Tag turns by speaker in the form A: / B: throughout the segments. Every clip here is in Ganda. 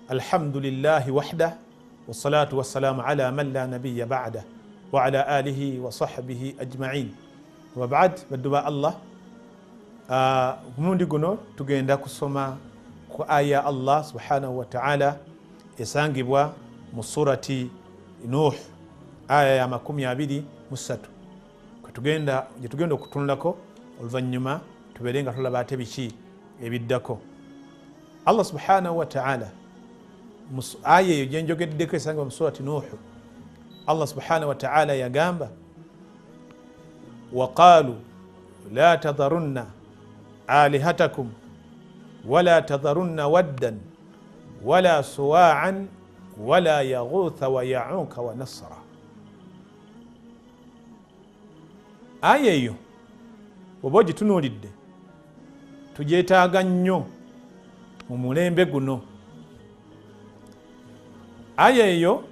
A: Alhamdulillahi wahdah wassalatu wassalamu ala man la nabiyya ba'da wa ala alihi wa sahbihi ajma'in. Wa ba'd, badduba Allah. Omulundi guno tugenda kusoma ku aya Allah subhanahu wa ta'ala esangibwa mu surati Nuh, aya ya 23. Gye tugenda okutunulako oluvannyuma tubeere nga tulaba ate biki ebiddako. Allah subhanahu wa ta'ala aya eyo gye njogeddeko esangibwa mu surati Nuh, Allah subhanahu wa ta'ala yagamba waqalu la tadharunna alihatakum wala tadharunna waddan wala suwa'an wala yaghutha wa ya'uka wa nasra. Aya eyo oba ogitunuulidde tugyetaaga nnyo mu mulembe guno. Aya eyo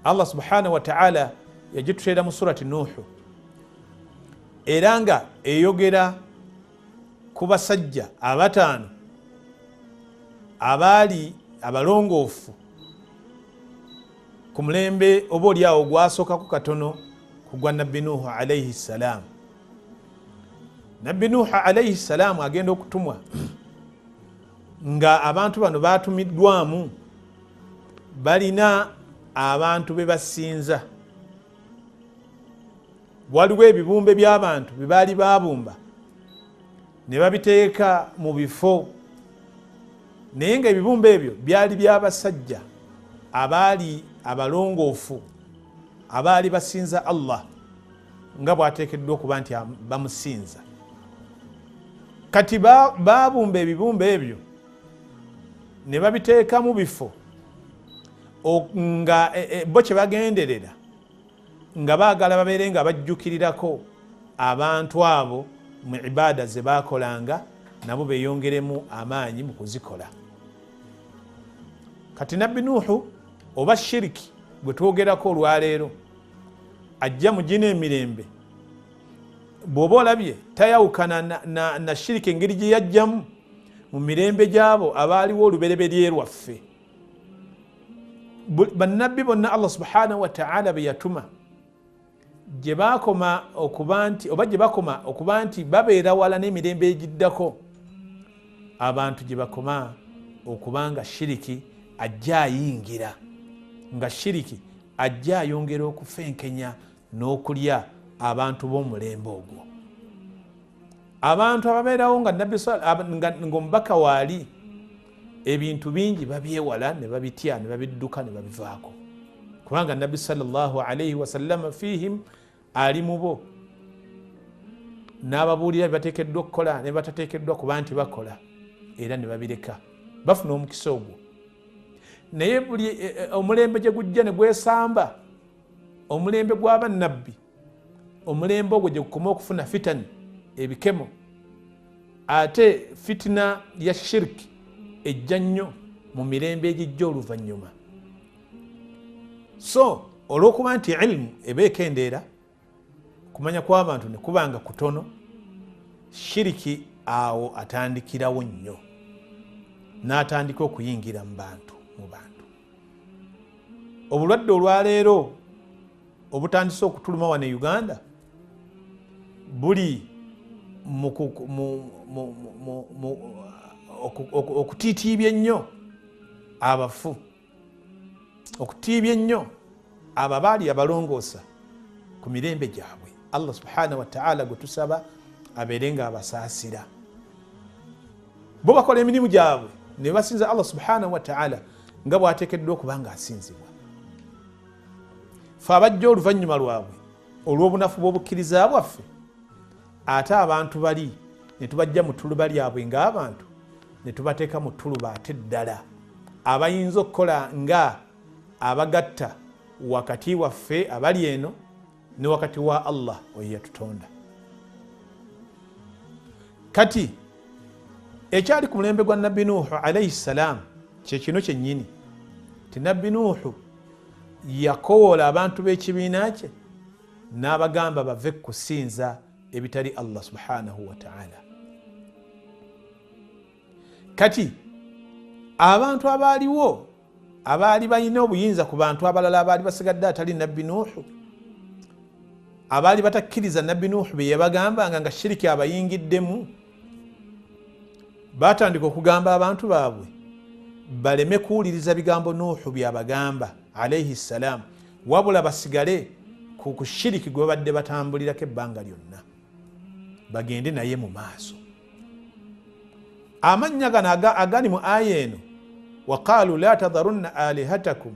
A: Allah subhanahu wa ta'ala yagituteera mu surati Nuhu, era nga eyogera ku basajja abataano abaali abalongoofu ku mulembe oba oliawo gwasookako katono ku gwa Nabbi Nuhu alayhi ssalam. Nabbi Nuhu alayhi ssalam agenda okutumwa nga abantu bano batumiddwamu balina abantu be basinza. Waliwo ebibumbe by'abantu bye baali babumba ne babiteeka mu bifo, naye nga ebibumbe ebyo byali by'abasajja abaali abalongoofu abaali basinza Allah nga bw'ateekeddwa okuba nti bamusinza. Kati babumba ebibumbe ebyo ne babiteeka mu bifo nga bo kye bagenderera nga baagala babeere nga bajjukirirako abantu abo mu ibaada ze baakolanga, nabo beeyongeremu amaanyi mu kuzikola. Kati Nabbi Nuhu oba shiriki gwe twogerako olwaleero ajja mu gino emirembe, bw'oba olabye tayawukana na shiriki engeri gye yajjamu mu mirembe gy'abo abaaliwo olubereberye lwaffe. Bannabbi bonna Allah subhanahu wa ta'ala be yatuma gye bakoma okuba nti oba gye bakoma okuba nti babeera wala n'emirembe egiddako, abantu gye bakoma okuba nga shiriki ajja ayingira, nga shiriki ajja ayongera okufenkenya n'okulya abantu b'omulembe ogwo. Abantu ababeerawo nga Nabbi ng'omubaka waali, ebintu bingi babyewala ne babitya ne babidduka ne babivaako, kubanga Nabbi sallallahu alayhi wasallam fihim ali mu bo, n'ababuulira bye bateekeddwa okukola ne batateekeddwa kuba nti bakola, era ne babireka, bafuna omukisa ogwo. Naye buli omulembe gye gujja ne gwesamba, omulembe gw'abannabbi, omulembe ogwo gye gukoma okufuna fitani, ebikemo, ate fitina ya shiriki ejja nnyo mu mirembe egijja oluvannyuma. So olw'okuba nti ilimu eba ekendeera, kumanya kw'abantu ne kubanga kutono, shiriki awo atandikirawo nnyo n'atandika okuyingira mu bantu. Obulwadde olwaleero obutandise okutuluma wano e Uganda buli okutiitiibya ennyo abafu, okutiibya ennyo abo abaali abalongoosa ku mirembe gyabwe. Allah subhanahu wa ta'ala gwe tusaba abeere nga abasaasira. Bo bakola emirimu gyabwe ne basinza Allah subhanahu wa ta'ala nga bw'ateekeddwa okuba nga asinzibwa. Ffe abajja oluvannyuma lwabwe olw'obunafu bw'obukkiriza bwaffe, ate abantu bali ne tubajja mu ttuluba lyabwe ng'abantu ne tubateeka mu ttuluba ate ddala abayinza okukola nga abagatta wakati waffe abali eno ne wakati wa Allah oyo yatutonda. Kati ekyali ku mulembe gwa Nabbi Nuhu alayhi ssalam kye kino kyennyini, ti Nabbi Nuhu yakowoola abantu b'ekibiina kye n'abagamba bave kusinza ebitali Allah subhanahu wa ta'ala. Kati Abantu abaaliwo abaali balina obuyinza ku bantu abalala abaali basigadde atali Nabbi Nuuhu, abaali batakkiriza Nabbi Nuuhu bye yabagambanga nga shiriki abayingiddemu, batandika okugamba abantu baabwe baleme kuwuliriza bigambo Nuuhu byabagamba alaihi ssalam, wabula basigale ku shiriki gwe babadde batambulirako ebbanga lyonna, bagende naye mu maaso. Amannya gano agali mu aya eno, waqaalu la tadharunna alihatakum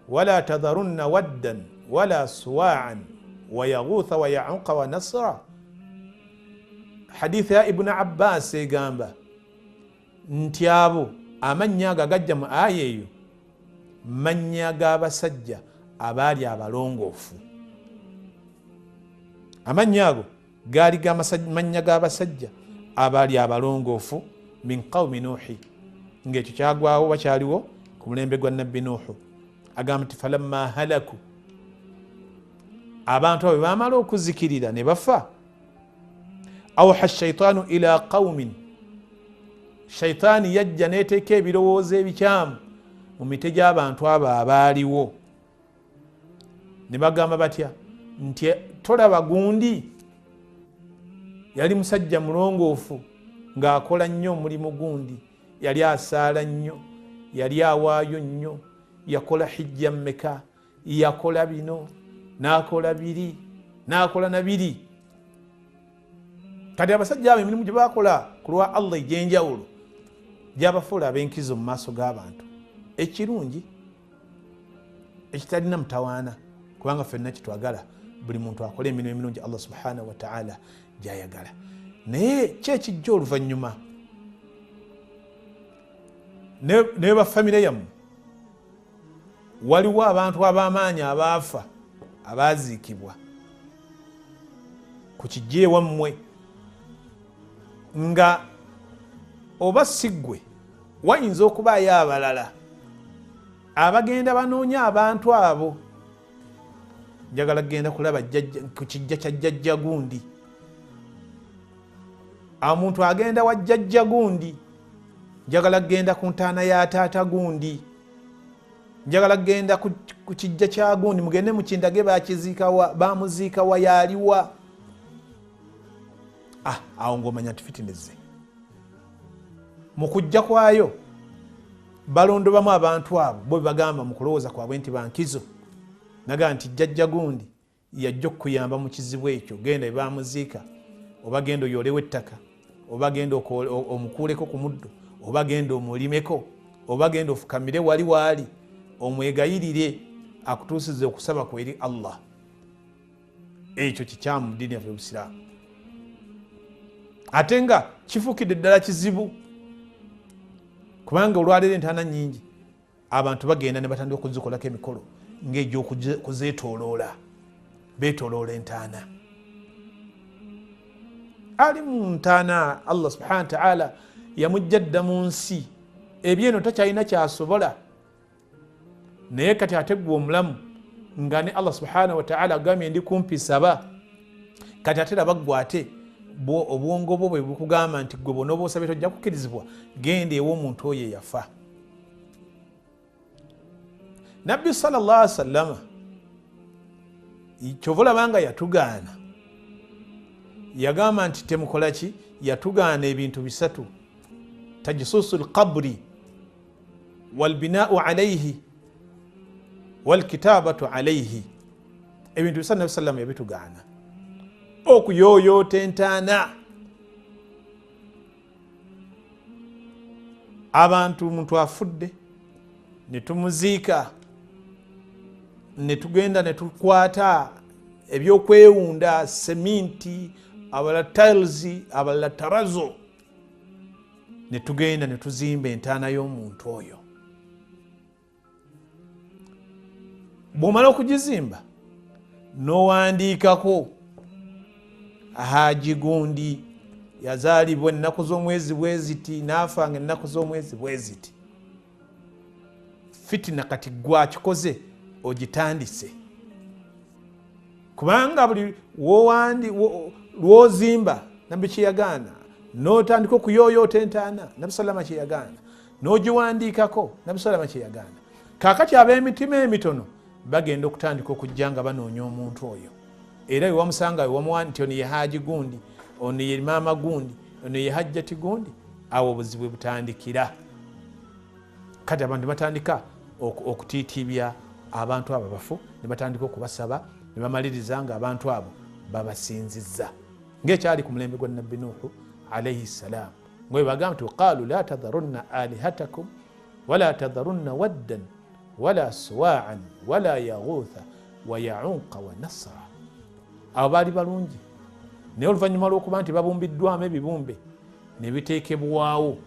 A: wala tadharunna waddan wala suwaan wayaghutha wayauqa wa nasra. Hadithi ya Ibn Abbas egamba nti abo amannya ago agajja mu aya eyo mannya g'abasajja abaali abalongoofu. Amannya ago gaali mannya g'abasajja abaali abalongoofu min qawmi Nuuhi, ng'ekyo kyagwawo bakyaliwo ku mulembe gwa Nabbi Nuuhu. Agamba nti falamma halaku, abantu abo bamala okuzikirira ne bafa, awha shaitaanu ila qawmin, shaitaani yajja n'eteeka ebirowoozo ebikyamu mu mite gy'abantu abo abaaliwo. Ne bagamba batya nti tolaba gundi yali musajja mulongoofu ng'akola nnyo omulimu gundi, yali asaala nnyo, yali awaayo nnyo, yakola hijja mmeka, yakola bino n'akola biri n'akola na biri. Kati abasajja abo emirimu gye bakola ku lwa Allah egy'enjawulo gyabafuula ab'enkizo mu maaso g'abantu, ekirungi ekitalina mutawaana, kubanga ffenna kitwagala buli muntu akole emirimu emirungi Allah subhanahu wa ta'ala gy'ayagala. Naye ki ekijja oluvannyuma? Ne bafamire yammwe waliwo abantu ab'amaanyi abaafa abaaziikibwa ku kijja ewammwe, nga oba si ggwe wayinza okubaayo abalala abagenda banoonya abantu abo. Njagala kugenda kulaba ku kijja kya jjajja gundi. Omuntu agenda wa jjajja gundi, njagala kugenda ku ntaana ya taata gundi, njagala kugenda ku kijja kya gundi, mugende mukindage bakiziikawa, bamuziikawa, yaliwa. Awo ng'omanya nti fitinezze. Mu kujja kwayo balondobamu abantu abo bo bagamba mu kulowooza kwabwe nti bankizo, naga nti jjajja gundi yajja okukuyamba mu kizibu ekyo, genda ebamuziika, oba genda oyolewo ettaka, oba genda omukuuleko ku muddo, oba genda omulimeko, oba genda ofukamire wali waali omwegayirire akutuusize okusaba kwe eri Allah. Ekyo kikyamu mu ddiini yaffe y'Obusiraamu, ate nga kifuukidde ddala kizibu, kubanga olwaleero entaana nnyingi abantu bagenda ne batandika okuzikolako emikolo ng'egy'okuzeetooloola, beetooloola entaana. Ali mu ntaana Allah subhanahu wa ta'ala yamujja dda mu nsi, ebyeno takyalina kyasobola, naye kati ate ggwe omulamu nga ne Allah subhanahu wa ta'ala agambye ndi kumpi saba, kati ate laba ggwe ate obwongo bwo bwe bukugamba nti ggwe bw'onooba osabye tojja kukkirizibwa, genda ew'omuntu oyo eyafa. Nabbi sallallahu alaihi wasallama kyova olaba nga yatugaana, yagamba nti temukola ki? Yatugaana ebintu bisatu: tajsusu lqabri walbinau alaihi walkitabatu alaihi. Ebintu bisatu Nabbi sallama yabitugaana: okuyooyoota entaana, abantu omuntu afudde ne tumuziika ne tugenda ne tukwata ebyokwewunda, seminti, abalala tiles, abalala tarazo, ne tugenda ne tuzimba entaana y'omuntu oyo. Bw'omala okugizimba n'owandiikako Haji gundi yazaalibwa ennaku z'omwezi bwe ziti, n'afanga ennaku z'omwezi bwe ziti. Fitina kati gwakikoze ogitandise, kubanga buli lwozimba Nabbi kyeyagaana, n'otandika okuyooyoota entaana, Nabbi sallama kyeyagaana, N'ogiwandiikako Nabbi kyeyagaana. Kaakati ab'emitima emitono bagenda okutandika okujja nga banoonya omuntu oyo, era wewamusanga wewamuwa nti ono ye Haaji gundi, ono ye maama gundi, ono ye Hajjati gundi, awo obuzibu butandikira. Kati abantu batandika okutiitibya abantu abo abafu, ne batandika okubasaba, ne bamaliriza nga abantu abo babasinzizza, ng'ekyali ku mulembe gwa Nabbi Nuuhu alaihi ssalam, nga bagamba nti waqaalu la tadharunna alihatakum wala tadharunna waddan wala suwaan wala yaghutha wa yaunqa wa nasra. Abo baali balungi, naye oluvannyuma lw'okuba nti babumbiddwamu ebibumbe ne biteekebwawo,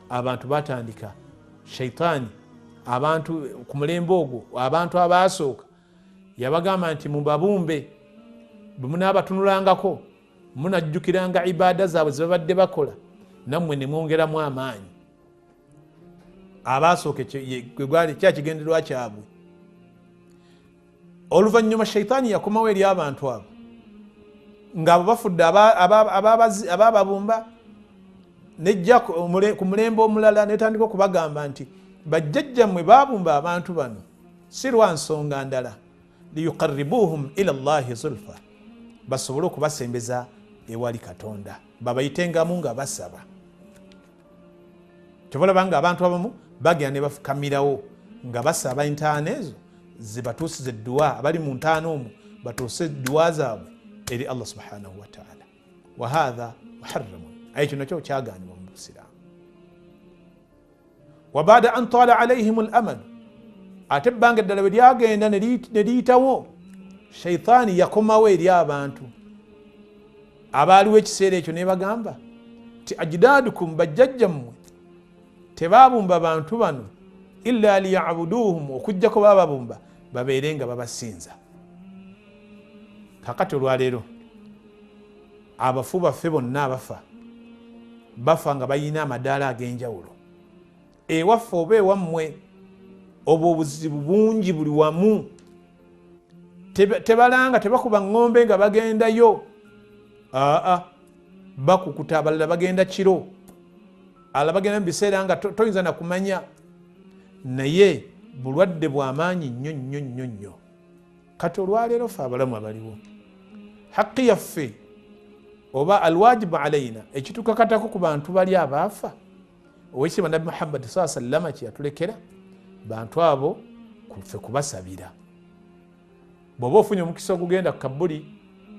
A: abantu batandika shaitaani. Abantu ku mulembe ogwo, abantu abaasooka, yabagamba nti mubabumbe, bwe munaabatunulangako munajjukiranga ibaada zaabwe ze babadde bakola, nammwe ne mwongeramu amaanyi. Abaasooka gwali kyakigendererwa kyabwe. Oluvannyuma shaitaani yakomawo eri abantu abo ng'abo bafudde abababumba, nejja ku mulembe omulala netandika okubagamba nti bajjajjammwe babumba abantu bano si lwa nsonga ndala, liyuqarribuhum ila llahi zulfa, basobole okubasembeza ewali Katonda, babayitengamu nga basaba. Kyobalaba nga abantu abamu bagenda ne bafukamirawo nga basaba entaana ezo zibatuusize edduwa, abali mu ntaana omwo batuuse edduwa zaabwe eri Allah subhanahu wataala. Wahatha muharramun, aye kino kyo kyagaanibwa mu busiraamu. Wabaada an tala alaihim al amadu, ate ebbanga eddala bwe lyagenda ne liyitawo, shaitaani yakomawo eri abantu abaaliwo ekiseera ekyo ne bagamba nti ajdaadukum, bajjajjammwe tebabumba bantu bano illa liyabuduhum, okugjako bababumba babeere nga babasinza. Kakati olwaleero abafu baffe bonna abafa bafa nga balina amadaala ag'enjawulo. Ewaffe oba ewammwe obwo obuzibu bungi buli wamu. Tebalanga, tebakuba ŋŋombe nga bagendayo, aa bakukuta, abalala bagenda kiro, abalala bagenda mu biseera nga toyinza nakumanya. Naye bulwadde bwamaanyi nnyo nnyo nnyo nnyo. Kati olwaleero ffe abalamu abaliwo, haqi yaffe oba alwajibu alaina, ekitukakatako ku bantu bali abaafa, owekitiibwa Nabbi Muhammadi saa sallama kyeyatulekera bantu abo ffe kubasabira. Bw'oba ofunye omukisa ogugenda ku kabuli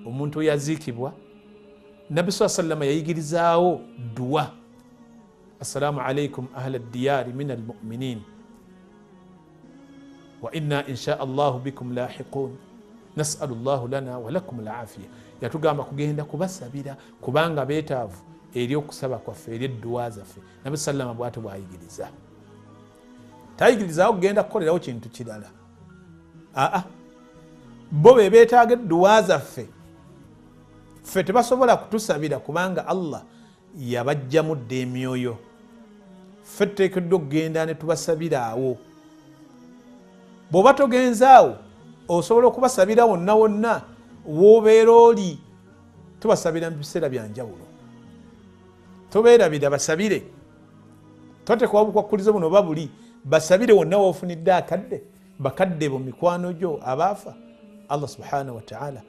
A: omuntu oyaziikibwa, Nabbi saa sallama yayigirizaawo dduwa: assalamu alaikum ahla ddiyari min almuminin wa inna insha allahu bikum lahiqun nasalu llahu lana walakum alafiya. Yatugamba kugenda kubasabira kubanga beetaavu eri okusaba kwaffe, eri edduwa zaffe. Nabbi sallama bwatyo bwayigiriza, tayigirizaawo kugenda kukolerawo kintu kirala. Aa bo be beetaaga edduwa zaffe, ffe tebasobola kutusabira kubanga Allah yabajjamu dda emyoyo. Ffe tuteekeddwa okugenda ne tubasabira awo. Bw'oba togenzaawo osobola okubasabira wonna wonna w'obeera oli. Tubasabira mu biseera byanjawulo, tobeerabira, basabire, toteekawo bukwakkulizo buno oba buli, basabire wonna woofunidde akadde, bakadde bo, mikwano gyo abaafa. Allah subhanahu wataala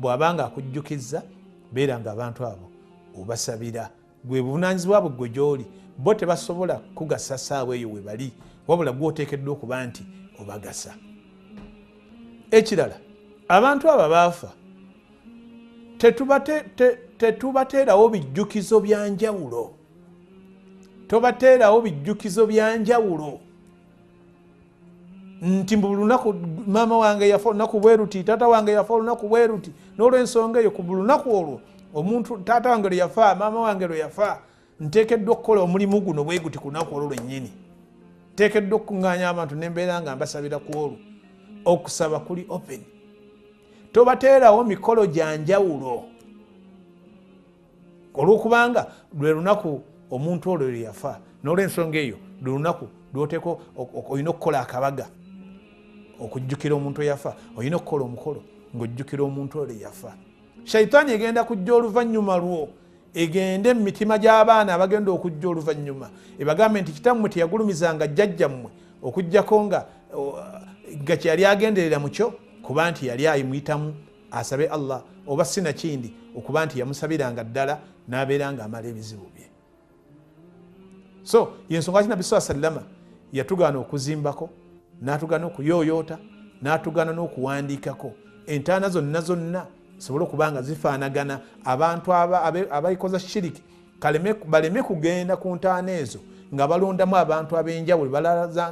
A: bw'abanga akujjukizza, beera nga abantu abo obasabira. Gwe buvunanyizibwa bwe gwe gyoli, bo tebasobola kugasa saawa eyo we bali, wabula gwoteekeddwa okuba nti obagasa. Ekirala, abantu abo baafa tetubateerawo bijjukizo byanjawulo, tobateerawo bijjukizo byanjawulo nti mbu lunaku maama wange yafa olunaku bwe luti, taata wange yafa olunaku bwe luti, n'olwensonga eyo ku lunaku olwo omuntu taata wange lwe yafa, maama wange lwe yafa, nteekeddwa okukola omulimu guno bwe guti ku lunaku olwo lwennyini, nteekeddwa okukuŋŋaanya abantu nembeera nga mbasabira ku olwo. Okusaba kuli open, tobateerawo mikolo gya njawulo olwokubanga lwe lunaku omuntu olwo lwe yafa, n'olwensonga eyo lwe lunaku lwoteeka olina okukola akabaga okujjukira omuntu eyafa, olina okukola omukolo ng'ojjukira omuntu olwo eyafa. Shaitaani egenda kujja oluvannyuma lwo Egende mu mitima gy'abaana abagenda okujja oluvannyuma, ebagambe nti kitammwe teyagulumizanga jjajjammwe okuggyako nga kyeyali agenderera mu kyo, kuba nti yali ayimuyitamu asabe Allah, oba sinakindi okuba nti yamusabiranga ddala n'abeera nga amala ebizibu bye. So yensonga ki Nabbi saa sallama yatugaana okuzimbako, n'atugaana okuyooyoota, n'atugaana n'okuwandiikako. Entaana zonna zonna zisobole okuba nga zifaanagana, abantu abaikoza shiriki baleme kugenda ku ntaana ezo nga balondamu abantu ab'enjawulo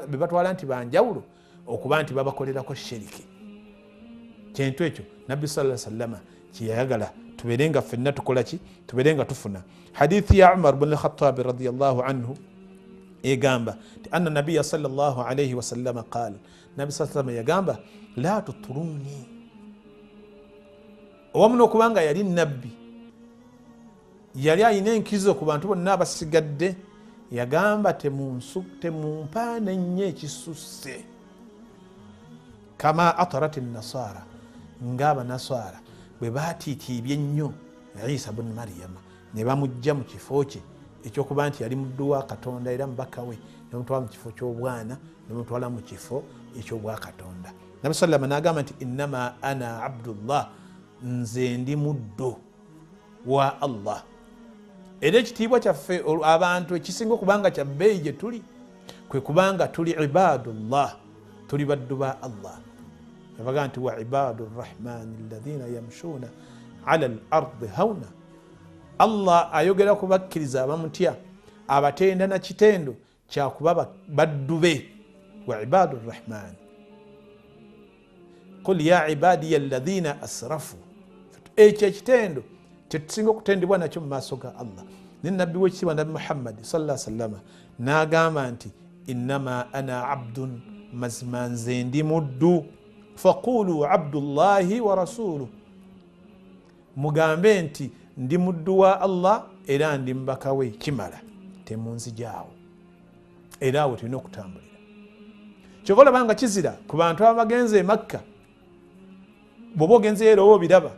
A: be batwala nti banjawulo okuba nti babakolerako shiriki. Kintu ekyo Nabbi sallallahu alaihi wasallama kyeyayagala tubeere nga ffenna tukola ki, tubeere nga tufuna. Hadithi ya Umar bun Lkhatabi radiallahu anhu egamba nti anna nabiya sallallahu alaihi wasallama qal, Nabbi saa sallama yagamba la tuturuni, owamu n'okubanga yali nabbi, yali ayina enkizo ku bantu bonna abasigadde, yagamba temumpaana nnyo ekisusse, kama atarat nasara, ng'abanasara bwe baatiitiibye ennyo Isa bun Mariyama ne bamujja mu kifo kye ekyokuba nti yali muddu wa Katonda era mubaka we, ne bamutwala mu kifo ky'obwana, ne bamutwala mu kifo eky'obwakatonda. Nabbi sallama n'agamba nti innama ana abdullah, nze ndi muddu wa Allah. Era ekitiibwa kyaffe abantu ekisinga okubanga kya bbeeyi gye tuli kwe kubanga tuli ibadullah, tuli baddu ba Allah. Yabaga nti wa ibadu rrahmani alladhina yamshuna ala al ardi hauna. Allah ayogera ku bakkiriza abamutya, abatenda na kitendo kyakuba baddu be. Wa ibadu rrahmani qul ya ibadiya alladhina asrafu. Ekyo ekitendo kyetusinga okutendebwa nakyo mu maaso ga Allah. Ne nabbi w'ekitiibwa Nabbi Muhammadi sallallahu alaihi wasallama n'agamba nti innama ana abdun, mazima nze ndi muddu, faqulu abdullahi wa rasuluh, mugambe nti ndi muddu wa Allah era ndi mubaka we, kimala temunzijaawo. Era awo tulina okutambulira. Kyova olaba nga kizira ku bantu abagenze e Makka, bw'oba ogenzeyo era oba obiraba,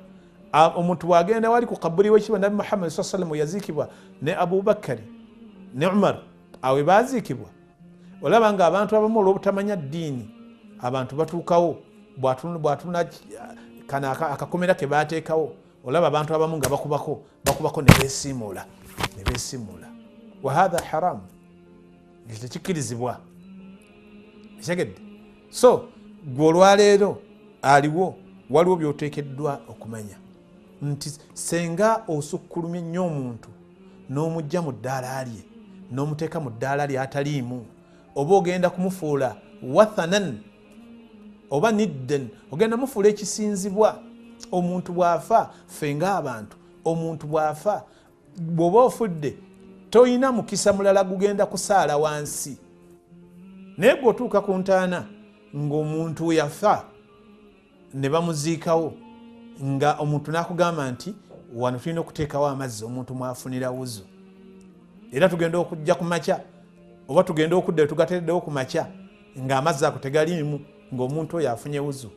A: omuntu bw'agenda wali ku kaburi w'ekitiibwa Nabbi Muhammad saa sallam yaziikibwa ne Abubakari ne Umar, awo baziikibwa, olaba nga abantu abamu olw'obutamanya ddiini abantu batuukawo, bw'atunula kano akakomera ke baateekawo, olaba abantu abamu nga bakubako ne beesiimuula. Wa hatha haramu, ekyo tekikkirizibwa. Ekitegedde? So gwe olwaleero aliwo waliwo by'oteekeddwa okumanya nti senga osukkulumye nnyo omuntu n'omujja mu ddaala lye n'omuteeka mu ddaala ly'ataliimu, oba ogenda kumufuula wathanan oba nidden, ogenda mufuula ekisinzibwa. Omuntu bw'afa, ffe ng'abantu, omuntu bw'afa, bw'oba ofudde toyina mukisa mulala gugenda kusaala wansi. Naye gwe otuuka ku ntaana ng'omuntu yafa ne bamuziikawo, nga omuntu n'akugamba nti wano tulina okuteekawo amazzi omuntu mwafunira wuzu, era tugenda okujja ku makya oba tugenda okudda tugatereddewo ku makya ng'amazzi ago tegaliimu, ng'omuntu oyo afunye wuzu.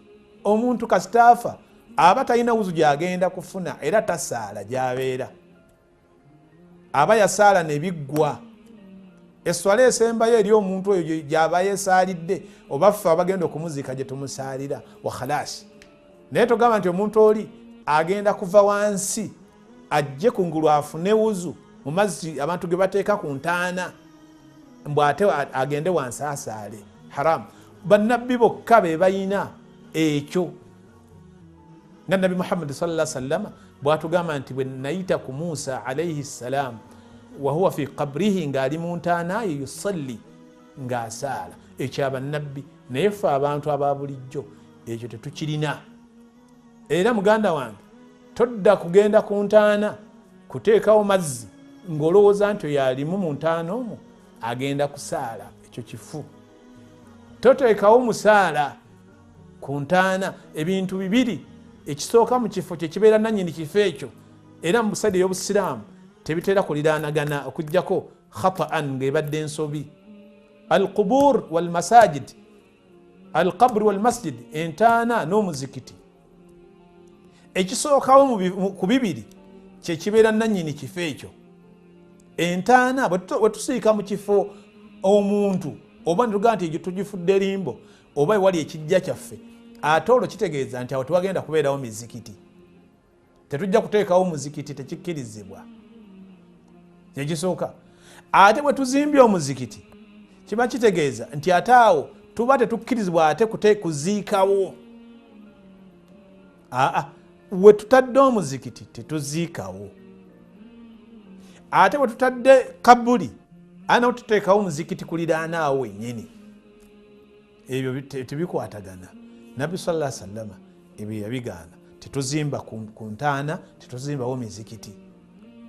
A: Omuntu kasita afa aba talina wuzu gy'agenda kufuna, era tasaala gy'abeera, aba yasaala ne biggwa. Esswala esembayo eri omuntu oyo gy'aba yeesaalidde, oba ffe abagenda okumuziika gye tumusaalira, wa khalasi. Naye togamba nti omuntu oli agenda kuva wansi ajje kungulu afune wuzu mu mazzi abantu ge bateeka ku ntaana, mbu ate agende wansi asaale. Haramu. Bannabbi bokka be bayina ekyo, nga Nabbi Muhammadi sallallahu alaihi wasallama bw'atugamba nti bwe nayita ku Musa alaihi ssalam wahuwa fi qabrihi, ng'ali mu ntaana ye yusalli, ng'asaala. Ekyo abannabbi, naye ffe abantu aba bulijjo ekyo tetukirina. Era muganda wange, todda kugenda ku ntaana kuteekawo mazzi ng'olowooza nti oyo alimu mu ntaana omwo agenda kusaala. Ekyo kifu. Toteekawo musaala ku ntaana. Ebintu bibiri, ekisooka mu kifo kye kibeera nannyini kifo ekyo, era mu busaidi ey'obusiraamu tebitera kuliraanagana okuggyako khataan ng'ebadde ensobi. Alqubur walmasajid, alqabru walmasjid, entaana n'omuzikiti. Ekisookawo ku bibiri kyekibeera nannyini kifo ekyo. Entaana bwe tusiika mu kifo omuntu oba netugamba nti egyo tugifudde limbo oba ewali ekijja kyaffe, ate olwo kitegeeza nti awo tewagenda kubeerawo mizikiti, tetujja kuteekawo muzikiti, tekikkirizibwa. Kyekisooka. Ate bwe tuzimbye omuzikiti kiba kitegeeza nti ate awo tuba tetukkirizibwa ate kuziikawo. Aa, we tutadde omuzikiti tetuziikawo, ate bwe tutadde kabuli ana tuteekawo omuzikiti kuliraana awo wennyini. Ebyo tebikwatagana. Nabbi sallallahu alaihi wasallam ebyo yabigaana. Tetuzimba ku ntaana, tetuzimbawo mizikiti.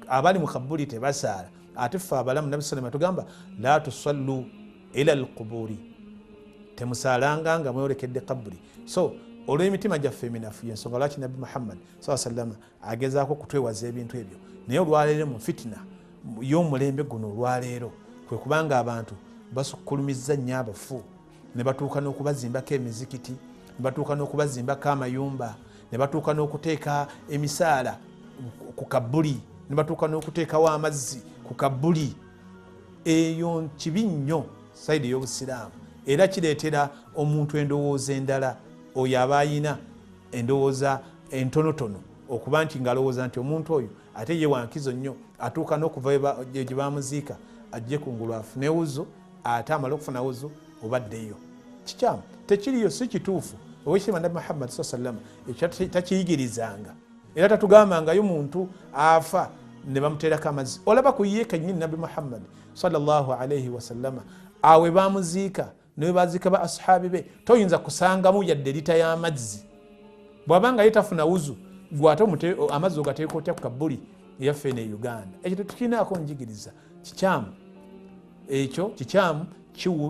A: Abali mu kabuli tebasaala, ate ffe abalamu Nabbi sallallahu tugamba la tusallu ila alquburi, temusaalanga nga mweyolekedde kabuli. So olw'emitima gyaffe eminafu yensonga lwaki Nabbi Muhammad sallallahu alaihi wasallam agezaako okutwewaza ebintu ebyo. Naye olwaleero mu fitina y'omulembe guno olwaleero kwe kubanga abantu basukkulumizza nnyo abafu ne batuuka n'okubazimbako emizikiti, ne batuuka n'okubazimbako amayumba, ne batuuka n'okuteeka emisaala ku kabuli, ne batuuka n'okuteekawo amazzi ku kabuli. Eyo kibi nnyo sayidi y'obusiraamu, era kireetera omuntu endowooza endala, oyo aba ayina endowooza entonotono okuba nti ng'alowooza nti omuntu oyo ate ye wankizo nnyo, atuuka n'okuva gye bamuziika ajje kungulu afune wuzu, ate amale okufuna wuzu obaddeyo. Kikyamu, tekiriyo, si kituufu. Oweekitiibwa Nabbi Muhammad sallallahu alaihi wasallam ekyo takiyigirizanga, era tatugambangayo muntu afa ne bamuteerako amazzi. Olaba ku ye kennyini Nabbi Muhammad sallallahu alaihi wasallama awe bamuziika ne baziika ba ashabi be, toyinza kusangamu yadde lita y'amazzi. Bw'abanga ye tafuna wuzu, gwe ate amazzi ogateeka otya ku kabuli eyaffe eno e Uganda? Ekyo tetukirinaako njigiriza, kikyamu. Ekyo kikyamu,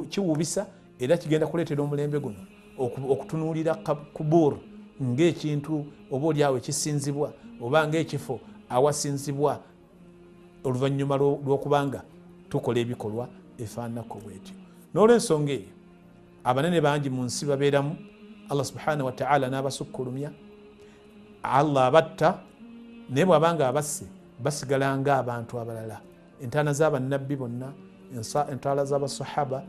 A: kiwubisa, era kigenda kuleetera omulembe guno okutunuulira kubur ng'ekintu oba oliawo ekisinzibwa oba ng'ekifo awasinzibwa oluvannyuma lw'okubanga tukola ebikolwa efaananako bwetyo. N'olwensonga eyo abanene bangi mu nsi babeeramu, Allah subhanahu wa ta'ala n'abasukkulumya, Allah abatta, naye bw'abanga abasse basigala ng'abantu abalala. Entaana z'abannabbi bonna, entaana z'abasahaba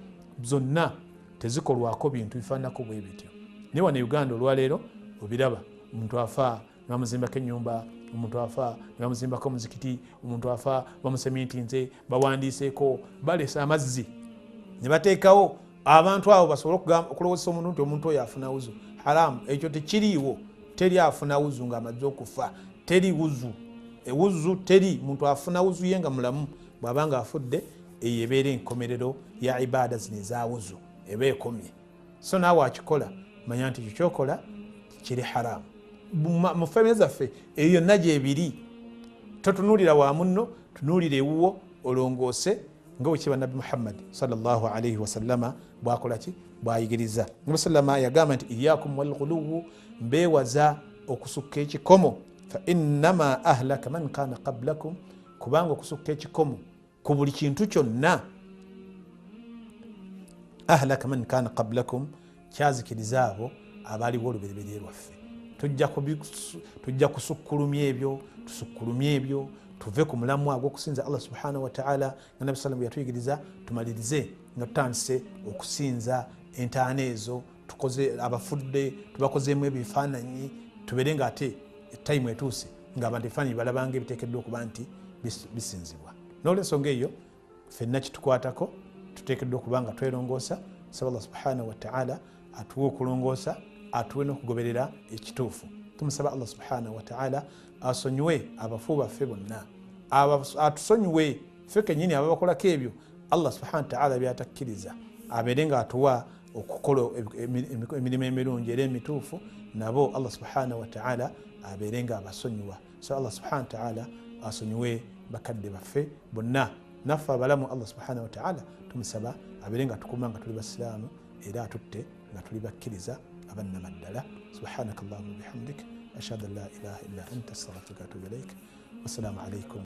A: zonna tezikolwako bintu bifaananako bwe bityo. Naye wano e Uganda olwaleero obiraba, omuntu afa ne bamuzimbako ennyumba, omuntu afa ne bamuzimbako omuzikiti, omuntu afa bamusemintinze, bawandiiseeko, baleese amazzi ne bateekawo abantu abo basobole okulowoozesa omuntu nti omuntu oyo afuna wuzu. Haramu, ekyo tekiriiwo. Teri afuna wuzu ng'amaze okufa, teri wuzu. Ewuzu teri muntu afuna wuzu ye nga mulamu. Bw'abanga afudde, eyo ebeera enkomerero ya ibaada zino eza wuzu, eba ekomye. So naawe akikola manya nti ekyo kyokola kiri haramu. Mu famire zaffe eyo yonna gyebiri. Totunuulira wa munno, tunuulira ewuwo olongoose nga bwe kiba Nabbi Muhammad sallallahu alaihi wasallama bwakola ki, bwayigiriza. Nabbi sallama yagamba nti iyakum walghuluwu, mbeewaza okusukka ekikomo, fa innama ahlaka man kana qablakum, kubanga okusukka ekikomo ku buli kintu kyonna, ahlaka man kana qablakum, kyazikiriza abo abaaliwo olubereberye lwaffe. Tujja kusukkulumya ebyo, tusukkulumye ebyo, tuve ku mulamwa agw'okusinza Allah subhanahu wa ta'ala nga Nabbi sallam yatuyigiriza, tumalirize nga tutandise okusinza entaana ezo, tukoze abafudde tubakozeemu ebifaananyi, tubeere nga ate tayimu etuuse ng'abantu ebifaananyi balabanga ebiteekeddwa okuba nti bisinzibwa. N'olwensonga eyo ffenna kitukwatako, tuteekeddwa okuba nga twerongoosa. Saba Allah subhanahu wa ta'ala atuwe okulongoosa, atuwe n'okugoberera ekituufu. Tumusaba Allah subhanahu wa ta'ala asonyiwe abafu baffe bonna, atusonyiwe ffe kennyini ababakolako ebyo Allah subhanahu wa ta'ala byatakkiriza, abeere nga atuwa okukola emirimu emirungi era emituufu, nabo Allah subhanahu wa ta'ala abeere nga abasonyiwa. So Allah subhanahu wa ta'ala asonyiwe bakadde baffe bonna, naffe abalamu Allah subhanahu wa ta'ala tumusaba abeere nga tukuma nga tuli basiraamu era atutte nga tuli bakkiriza abannamaddala. Subhanaka allahumma bihamdik, ashhadu an la ilaha illa anta, astaghfiruka wa atubu ilaik. Wassalamu alaikum